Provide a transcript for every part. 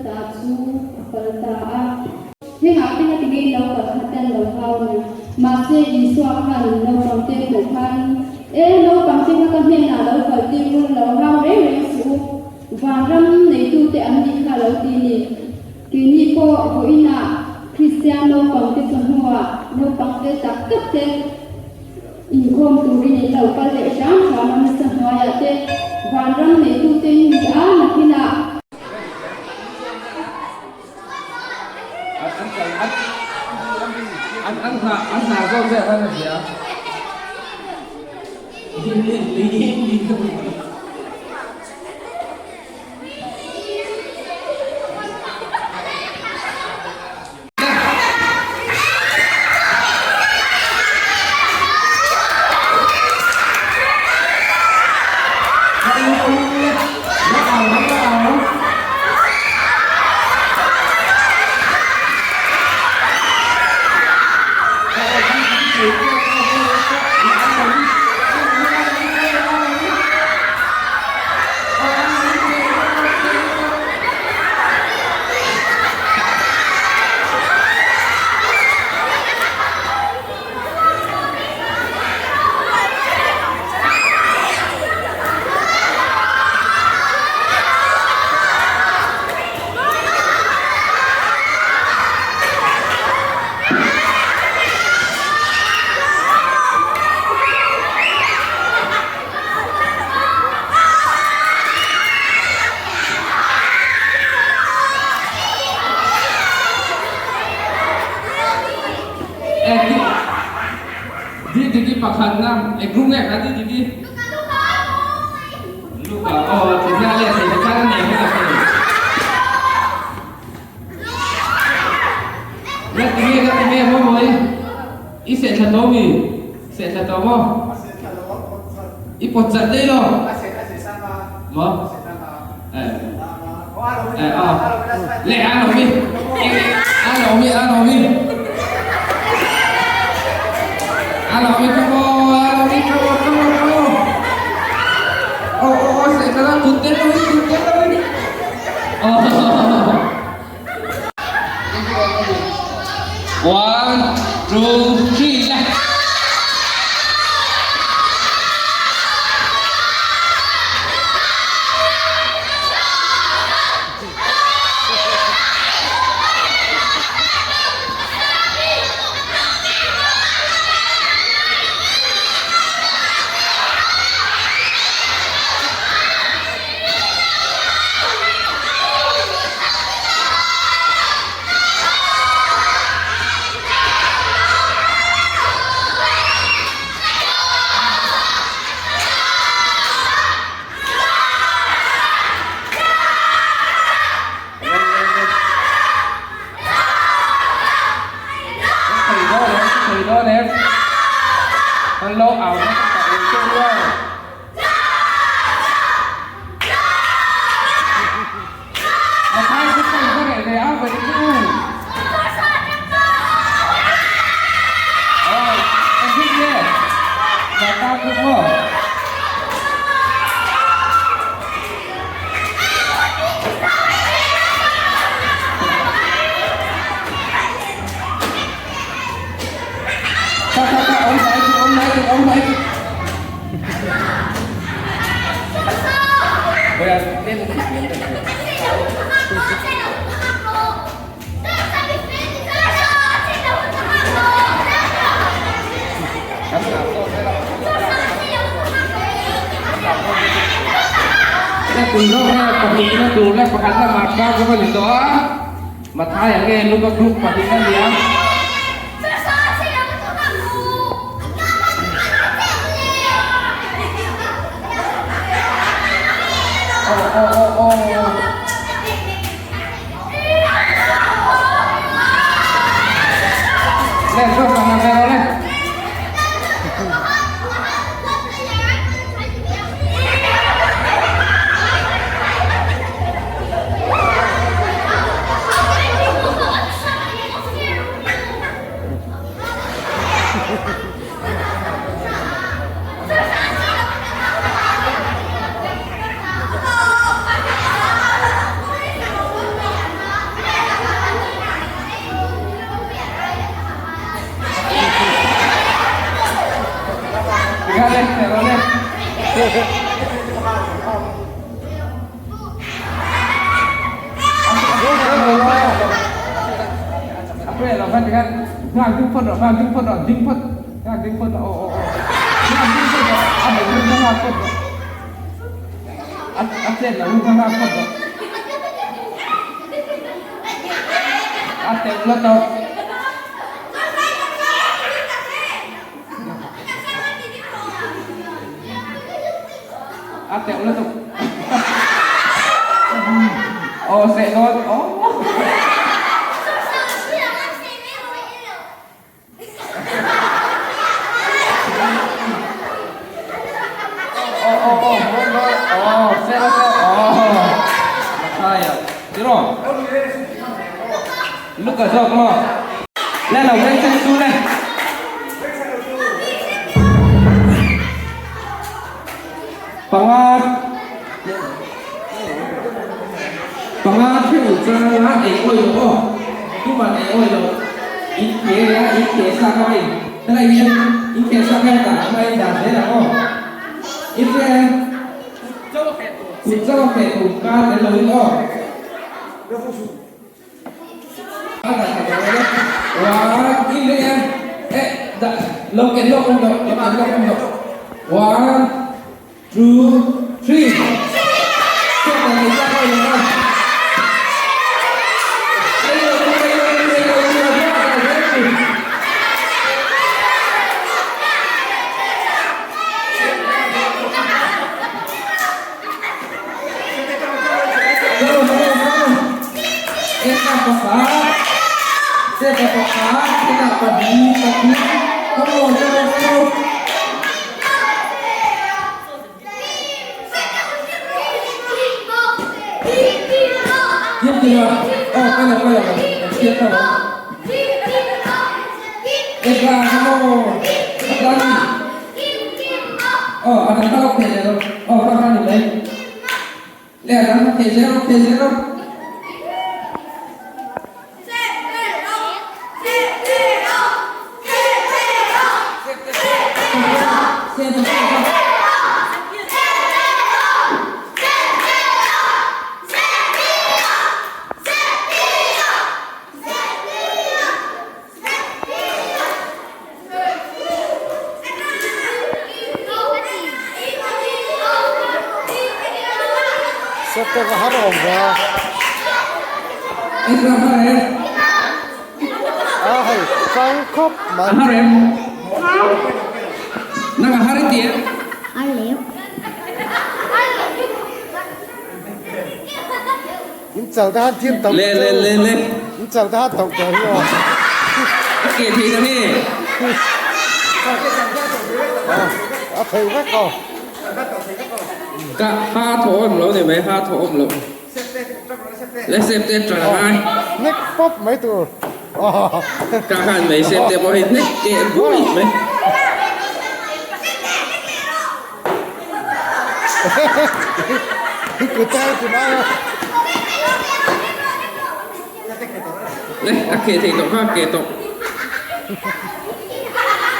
Chuta chu a kal ta a. Hengah te heti ngei lo kal kha te an lo hau a ni. Mahse Isua khan naupang te hmuh khan, E naupang te kha ka hnenah lo kal tir u, lo hau reng reng suh u, vanram neitute an nih kha lo ti ni. Keini pawh vawiinah Kristian naupang te chawhnuah naupang fel tak tak te inkhawm turin in lo kal leh hram hram a, nasa hnuaiah te vanram neitute in ni a, nakinah. Diki pakhatna e group nge kha Diki Luka aw thihna leh thihna khan a nei hman a thei La tinge la tinge maw mawi i seh thla tawh mi seh thla tawh maw i pawt chat daih lo maw eh eh aw leh a lo mi a lo mi a lo mi a lo mi come on a lo mi come on come on come on oh oh oh seh thla lo tut tel lo mi tut tel lo mi oh One, two, three, left. Lo au Mathai ang nge Luka group pahnihna nia. Oh oh oh oh. Le so sana pero le. lo kha tikhan nghak ding phawt rawh nghak ding phawt rawh ding phawt nghak ding phawt rawh aw aw aw nghak ding phawt rawh a hmei hun kha nghak phawt rawh a a chet loh hun kha nghak phawt rawh a teuh la tawp. A teuh lutuk. Aw seh dawn aw. Aw aw aw aw seh rawh seh aw. Mathai a tiraw. Luka zawk maw? Le lo beng cheng chu le. Panga panga theuh changa ei awi lo aw. Tuman ei awi lo. In ke a in ke sa kha hei. Helai hian in ke sa kha dah ang a in dah zel ang aw. In ke kut chaw a feh tum kar tel lo in aw. One, two, three. Eka pakhat, Seka pakhat, eka pahnih, pathum, come on, come on, come on. Kim kima, oh, kala kala, siya ka ba? Eka, come on. Dali. Oh, anak ka okay zero. Oh, kakani mai. Le anak okay zero, okay zero. Step a har awm ve a. A hei chang khawp mai. In chal te han thim tauh Le le le le. In chal te han tauh teh hi aw. A ke thei na nge. A thei vek aw. Ka ha thaw awm lo ni mai ha thaw awm lo. Le sep te tran ngai. Hnek pawp mai tur. Ka han mai sep te pawh hei hnek ke bui mai. Le a ke thei tawh kha ke tawh.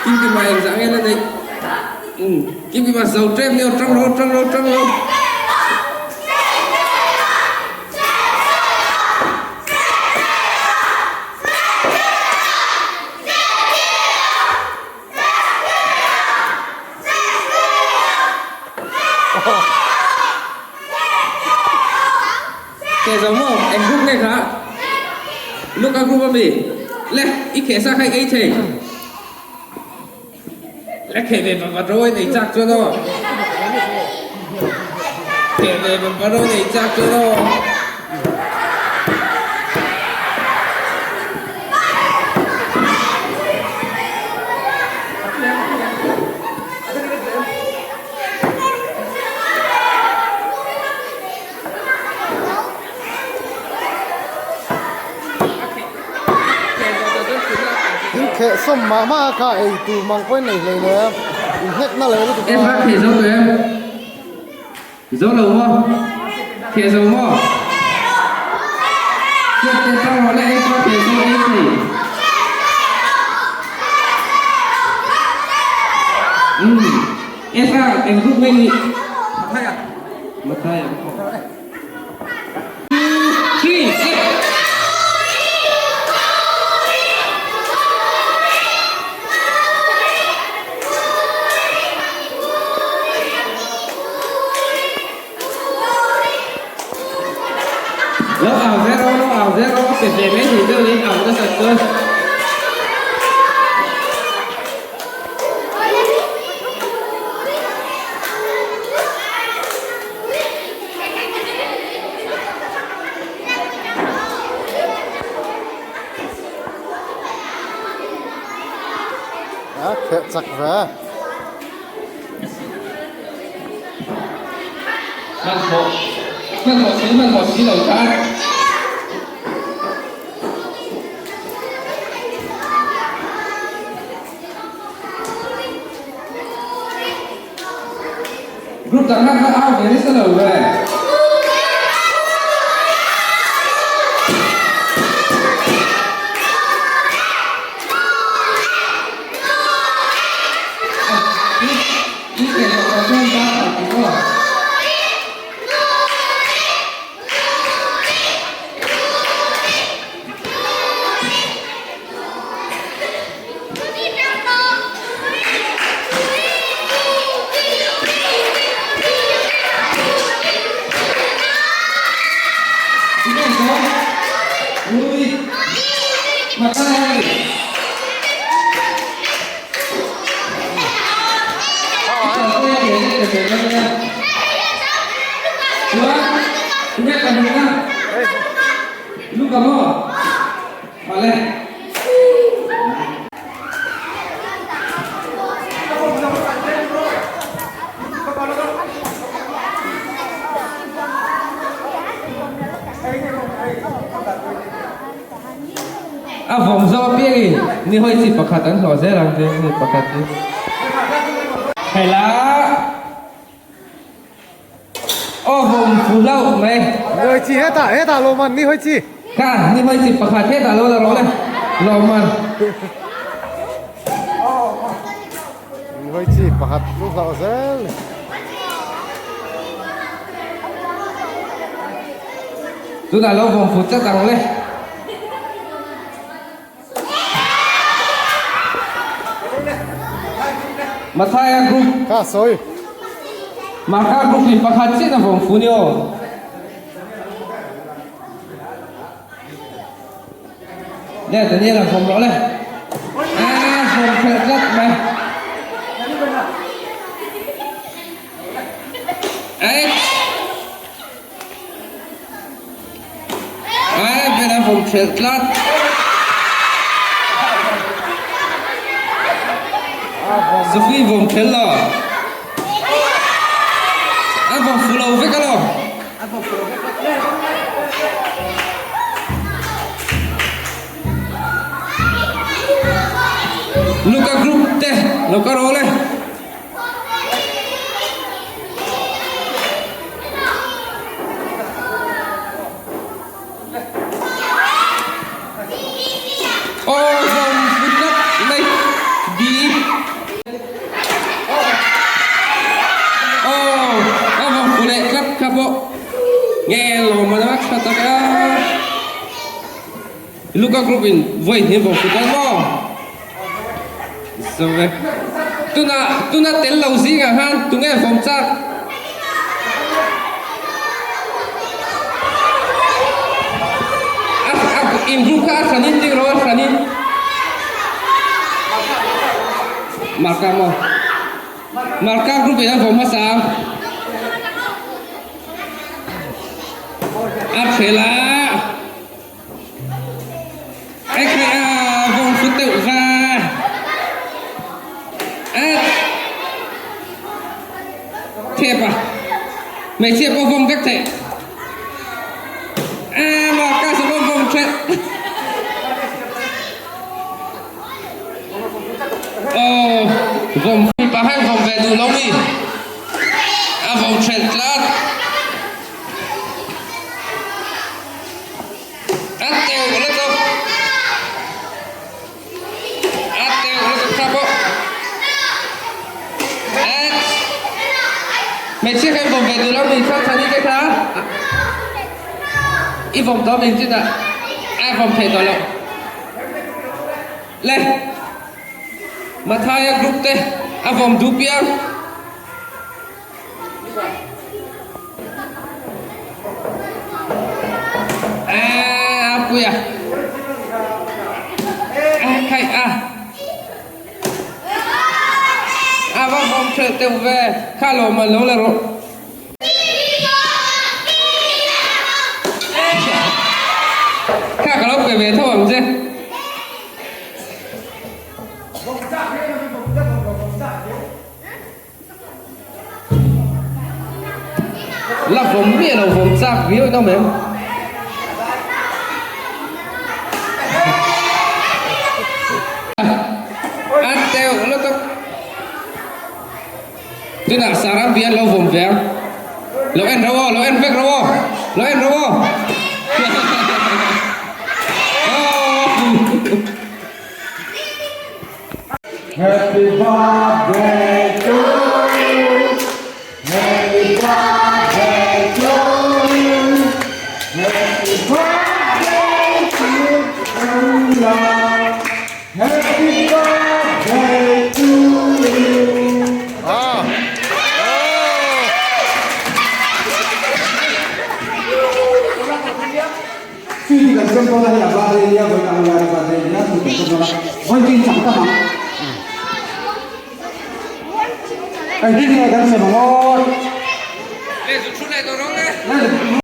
Kim kima engzah nge la neih. Kim kima zo tep nge aw tang lo tang lo tang lo. Keh zo maw? Eng group nge kha? Luka group ami? Le, i kheh sa kha i ei thei. Le kheh ve va ro i nei chak chuan aw. Kheh ve va ro i nei chak chuan aw. In kheh sawm mah mah a kha ei tur mang pawhin nei hlei le a in hnek na leh lutuk a. Kheh zo tawh em? Zo lo maw? Kheh zo maw? Step te tang rawh le ei pawh kheh zo ei thei. Umm Ezra eng group nge nih? Mathai a. Mathai a. Two, three, eight. Au zel rawh lo au zel rawh a pe ve mai thei deuh niin au nasat chuan. A kheh chak ve. Hmanhmawh hmanhmawh si hmanhmawh si lo khan. Group dang khan kha au ve nasa lo ve. A vawm zawk apiangin ni hawi chi pakhat an hlawh zel ang che ni pakhat hi. Hela aw vawm fu hlauh mai. Ni hawi chi hetah hetah lawmman ni hawi chi. Ka ni hawi chi pakhat hetah lo la rawh le lawmman. Ni hawi chi pakhat lu hlauh zel ni. Tunah lo vawm fu chat ang le. Mathaya group. Ka sawi. Maka group in pakhat chiah na vawm fu ni aw. Le Daniel a vawm rawh le. Ah vawm kher tlat mai. Ai. Ai ber a vawm thelh tlat. Sophie vawm thelh lo. A vawm fu lo vek alawm. Luka group te lo ka rawh le. Aw vawm put tlat mai bi aw a vawm pu leh tlat kha pawh nge lawm a na tha tak a Luka group in vawi hnih vawm put a maw. Zo e. Tuna tuna tel lo zingah khan tunge vawm chak? A a in group kha a hranin ding rawh a hranin. Marka maw? Marka group in a vawm hmasa ang. A thela. Ekhai a vawng fu deuh va. A thep a. Hmeichhia pawh vawng vek theih. A Marcus a pawh vawng thelh. Aw vawm mipa khan vawm ve duh lo mi. A vawng thelh tlat. A teuh lutuk. A teuh lutuk kha pawh. At hmeichhia kha i vawm ve duh lo mi kha thani te kha i vawm tawh min chutah a vawm thei tawh lo. Le Mathaia group te a vawm duh piang. Puia. A khai a. A va vawm thelh teuh ve. Kha lo man lo la rawh. Kha ka lo pe ve tho ang che. La vawm miah lo vawm chak viau in awm em? A teuh lutuk. Tunah Sarah bian lo vawm ve ang. Lo en ro aw, lo en vek ro aw. Lo en ro aw. Happy birthday to you. Happy birthday to you. Happy birthday to you. Happy birthday to you. Ah. Suy kan sem dawn a hei a birthday nia vawiin ang lai birthday nia chu kan sem dawn a vawiin chu in chang tak ang engtin nge kan sem ang aw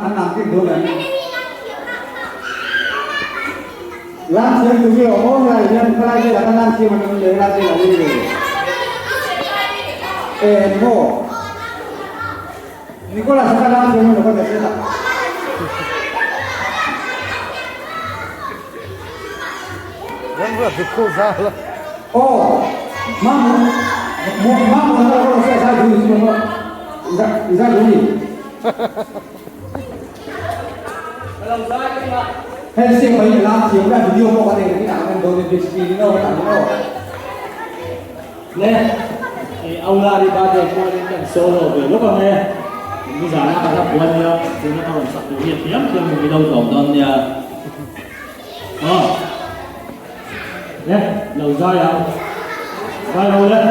an ang bik dawn em Lan thiam tu hi awm awm lai hian khalai velah khan lan thiam an awm leh helai velah hi le eh maw Nicholas kha lan thiam an awm a hre tak. Remruat dik khu zal a. Aw mamu mamu na kha zai zai duh ni maw zai duh ni. Hei siam mai lam thiam la video pawh kan nei nakinah kan en dawn nia big screen in aw kan ang aw. Le i aula ri birthday puanin kan solo ve lawk ang e. Nizana ka hla puan nia tuna ka rawn sak tur hi a thiam thiam in min lo zawm dawn nia. Aw. Le lo zai ang. Zai ho le.